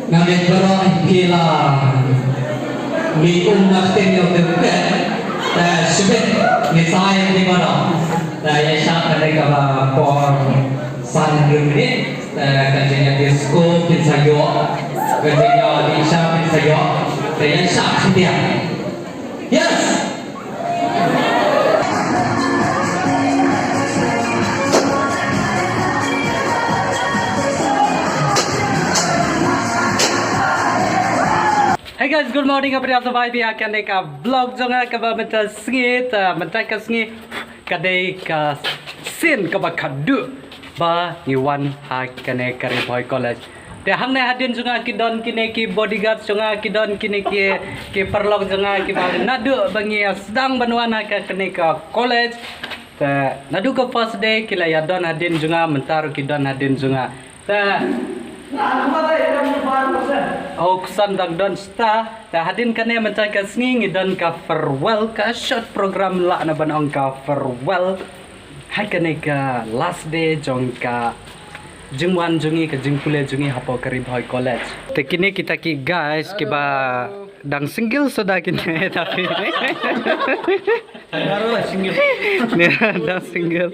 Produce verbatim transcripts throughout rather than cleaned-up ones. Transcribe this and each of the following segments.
Nga ngeit baroh phi la mih um na ktien ïa u Tyrped. Te shibit ngi sa ïa phi baroh. Te ïa shah kane kaba por san hynriew minit. Te ka jingïadisco phin sa ïoh. Ka jingïadisha phin sa ïoh. Te ïa shah khyndiat. Yes! Hey guys, good morning. Ïa phi baroh sngewbha ïa kane ka vlog jong nga kaba mynta sngi, te mynta ka sngi ka dei ka sien kaba khadduh ba ngi wan ha kane ka Ri Bhoi College. Te hangne hadien jong nga ki don kine ki bodyguard jong nga, ki don kine ki, ki paralok jong nga kiba naduh ba ngi ïa sdang ban wan ha ka kane ka college. Te naduh ka first day ki la ïa don hadien jong nga, mynta ruh ki don hadien jong nga. Te u Ksan dang don shata. Te hadien kane mynta ka sngi ngi don ka farewell, ka short program lah na ban ong ka farewell. Ha kane ka last day jong ka jingwan jong ngi, ka jingpule jong ngi hapoh ka Ri Bhoi College. Te kine kita ki guys kiba dang single suda kine, tapi baru lah single. Ni dang single.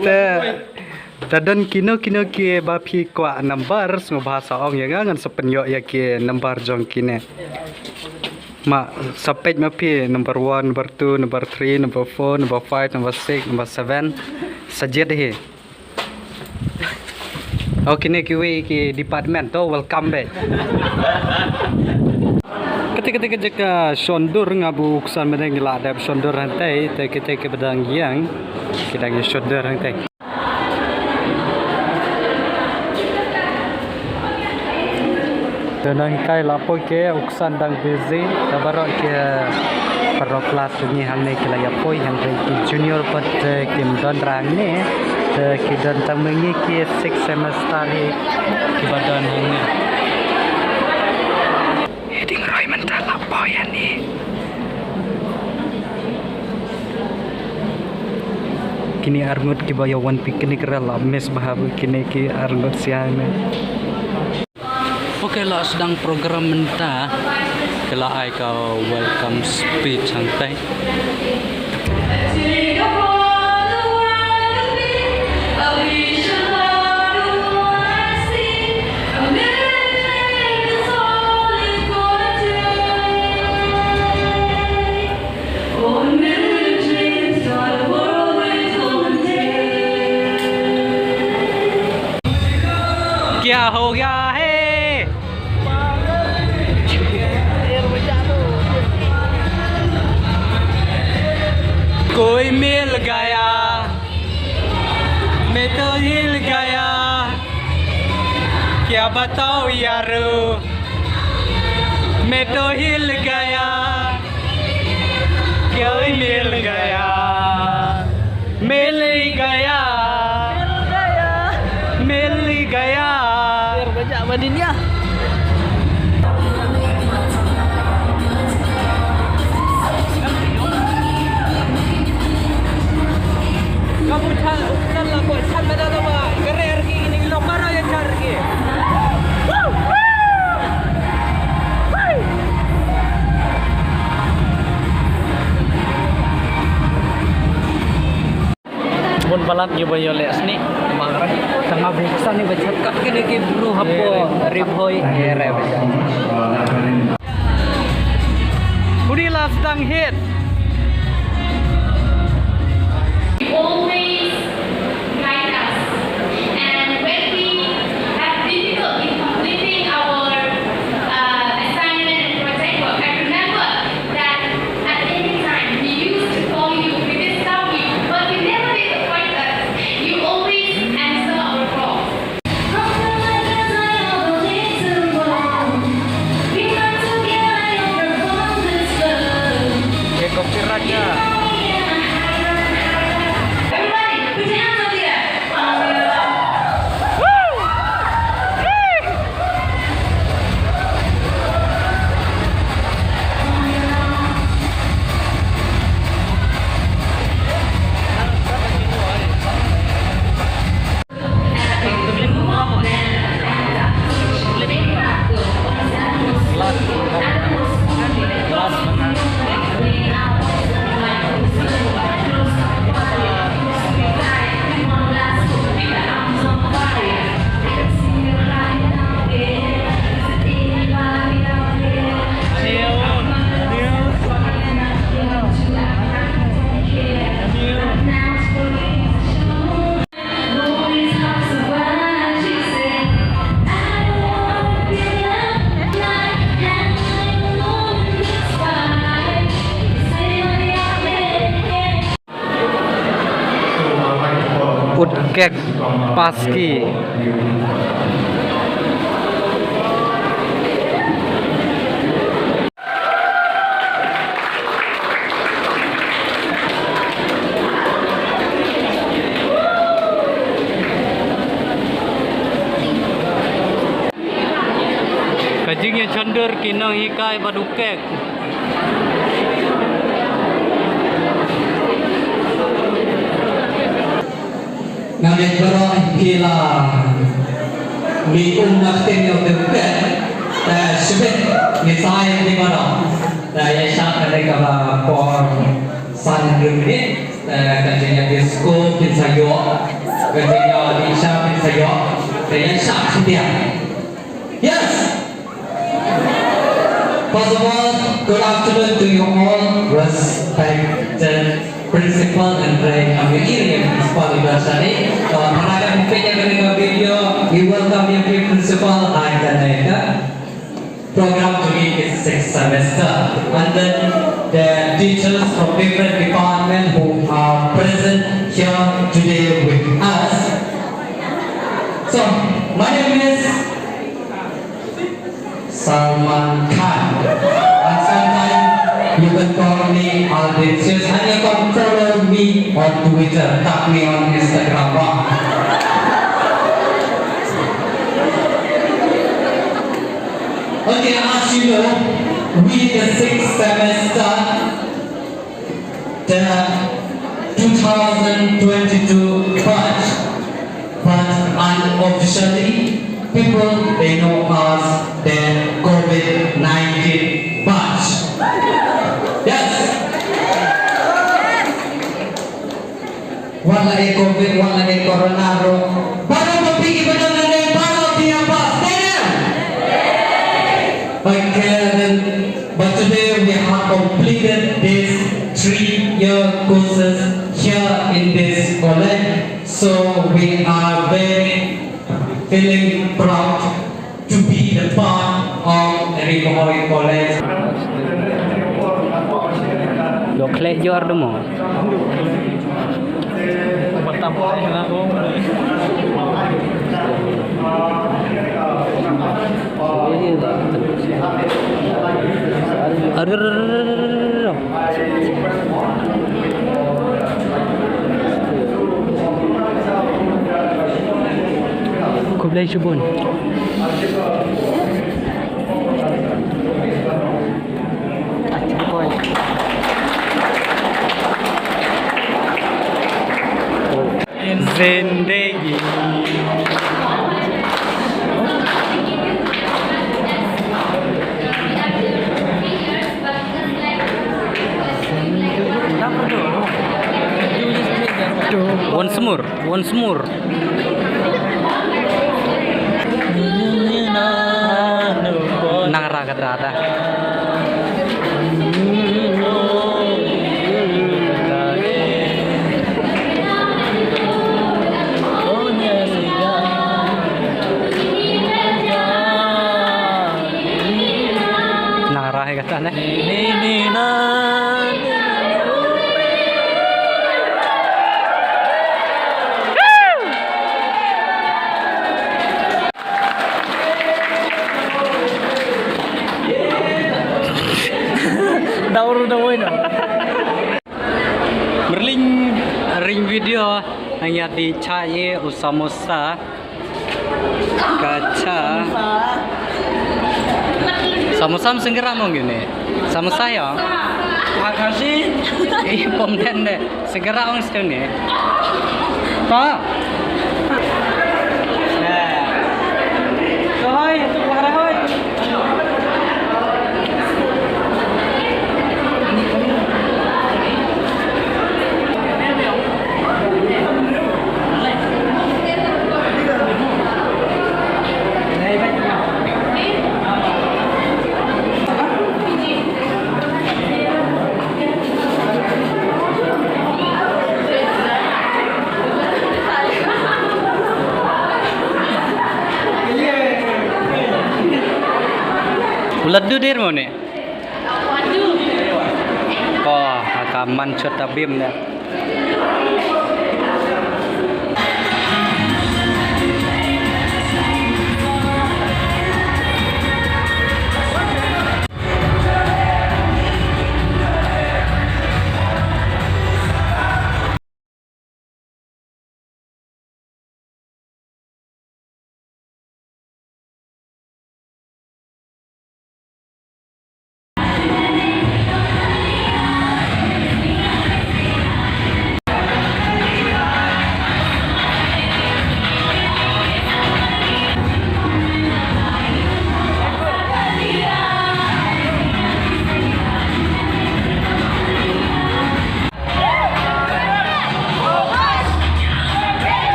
Te, te don kino kino kiba phi kwah number, sngewbha sa ong ïa nga, ngan sa pynïoh ïa ki number jong kine. Ma, sa peit ma phi number one, number two, number three, number four, number five, number six, number seven. Sa jied hi. Oh, kine kiwei ki department to, welcome back. Kata kata ka jaka shon dur, nga bad u Ksan mynta ngi la dep shon dur hangtai, te kita kiba dang ïeng ki dang ïa shon dur hangtai. Te nangtai la poi ke, u Ksan dang busy, te baroh ki paralok klas jong ngi hangne ki la ïa poi, hynrei ki junior pat, eh, kim don hangne, te ki don tang ma ngi ki six semester hi kiba don hangne. Hiding roi mynta la poi hangne. Kine arngut kiba ïa wan picnic ruh la miss bha ba kine ki arngut sha hangne. Okay, la sdang program mynta. Ki la ai ka welcome speech hangtai. क्या हो गया है? कोई मिल गया, मैं तो हिल गया। क्या बताऊं यारो, मैं तो हिल गया। कोई मिल गया, मिल ही गया, मिल ही गया। Bun palat ngi ba ïoh leh snieh. Tang ba snieh ba jhat kat kine ki bru hapoh Ri Bhoi area. Uni la sdang hit. Always guide us. And when we have difficulty completing our, uh, assignment and project work, I remember that at any time we used to call you, we disturb you, but you never disappoint us. You always answer our calls. Ye copyright ya. Kek paski. Ka jingïasyndon ki nonghikai bad u kek. Nga ngeit baroh phi la mih um na ktien ïa u kek. Te shibit ngi sa ïa ki baroh. Te ïa shah kane kaba por san hynriew minit. Te ka jingïadisco phin sa ïoh. Ka jingïadisha phin sa ïoh. Te ïa shah khyndiat. Yes. First of all, good afternoon to you all, respected principal and Rai Amiri, principal University. Uh, para ka mungkin yang kena video, we welcome you, principal, hai kaneka program to the sixth semester. And then the teachers from different department who are present here today with us. So, my name is Salman Khan. And sometimes you can call me Alvin Sales and you can follow me on Twitter, tag me on Instagram. Okay, as you know, we the sixth semester the two thousand twenty-two batch, but unofficially, people they know us the COVID nineteen batch. Yes. Wat la e COVID, wat la e corona ruh. Baroh ma phi ki ba don hangne baroh phi ïa pass. Stay there. Okay, then, but today we have completed these three-year courses here in this college. So we are very feeling proud to be the part of Ri Bhoi College. Lo khleh jor demo. Aduh. Khublei shibun. Zindagi. Once more, once more. Nang ra ka dra da. Nang ra hi kata ne. Daur da woi no. Merling ring video hanya di chai u samosa. Kacha. Samosa senggerak mong gini. Samosa ya. Makasih. Ih, pom den deh. Segera ong sini. Pa. Nah. Hoi, itu buah hoi. U laddu der mo ne? Ko, ka man chota bim ne.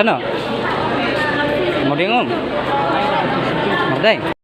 Ano? Mo ding um. Mo dai.